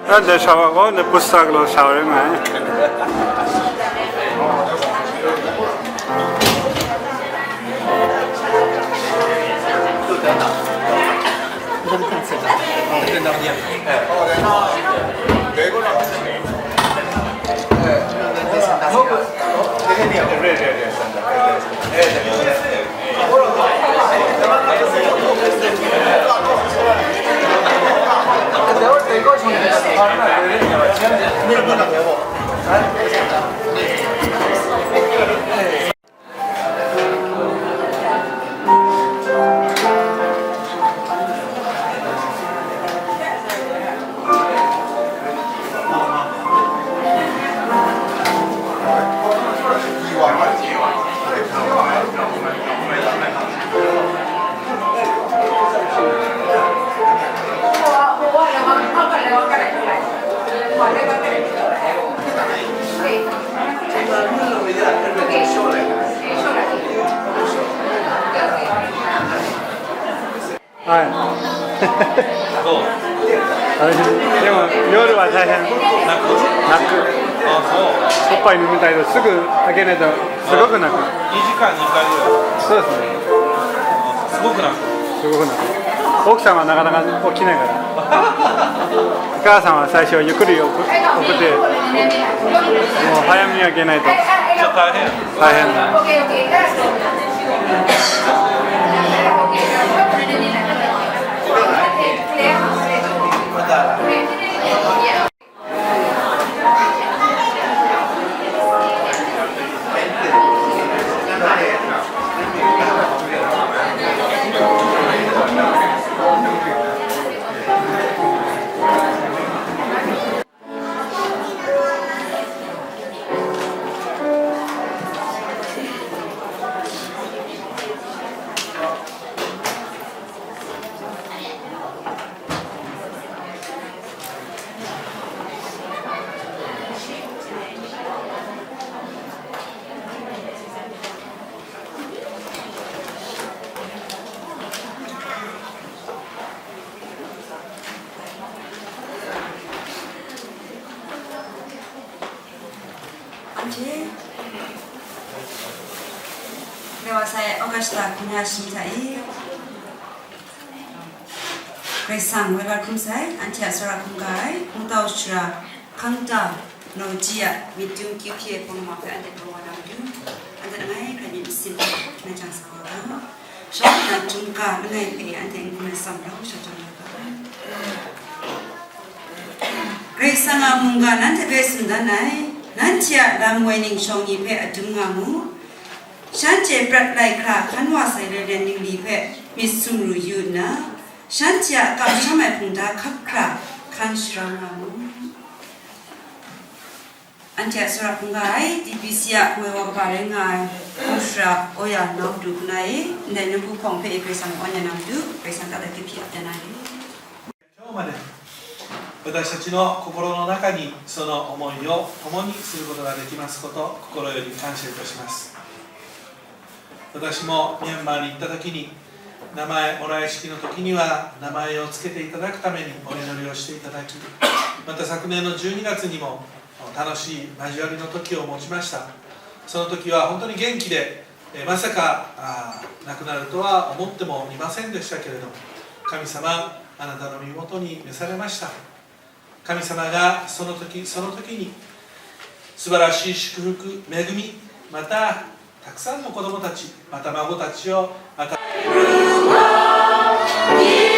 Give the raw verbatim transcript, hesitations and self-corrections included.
Anhte shau ai gaw, ndai pusak law shau rai nga ai. Ai. そう。あれ、でも夜は大変。泣く泣く。あ、そう。おっぱい飲みたいとすぐあげないとすごく泣く。二時間に一回ぐらい。そうですね。すごく泣く。すごく泣く。奥さんはなかなか起きないから。お母さんは最初はゆっくり送送って、もう早めにあげないと。じゃあ大変。大変だ。Anhte, Rewa sai Augusta hkungga shi hta e, Karai Kasang woi la hkrum sai, anhte a tsawra hkungga ai, Hpungtau shara, Hkangta, Nawji a myit dum kyu hpyi ai hpung lama hpe anhte hpang wa na matu, anhte langai hkrai myit masin hpe mai jang sa wa ga. Shawng nna hkungga langai hpe anhte n-gun ai tsam rau shau jang wa ga. Karai Kasang a mungga nanhte hpe tsun dan ai, nanhte a lam woi ning shawng ni hpe adum nga mu, shanhte prat lai hkra hkan wa sai lailai ningli hpe myit sumru yu nna, shanhte a kamsham ai hpungda hkap hkra hkan sharau nga mu. Anhte a tsawra hkungga ai, D P C a kawai wa kaba rai nga ai, Hkawng Shara Oya Nawdu Kuna e, ndai nawku hpawng hpe e Karai Kasang awn ya na matu, Karai Kasang kata hte hpyi ap ya na re. 今日まで私たちの心の中にその思いを共にすることができますことを心より感謝いたします。私もミャンマーに行った時に、名前もらい式の時には名前を付けていただくためにお祈りをしていただき、また昨年のじゅうにがつにも楽しい交わりの時を持ちました。その時は本当に元気で、えまさかあ亡くなるとは思ってもいませんでしたけれども、神様、あなたの身元に召されました。神様がその時その時に素晴らしい祝福、恵み、またたくさんの子供たち、また孫たちを与え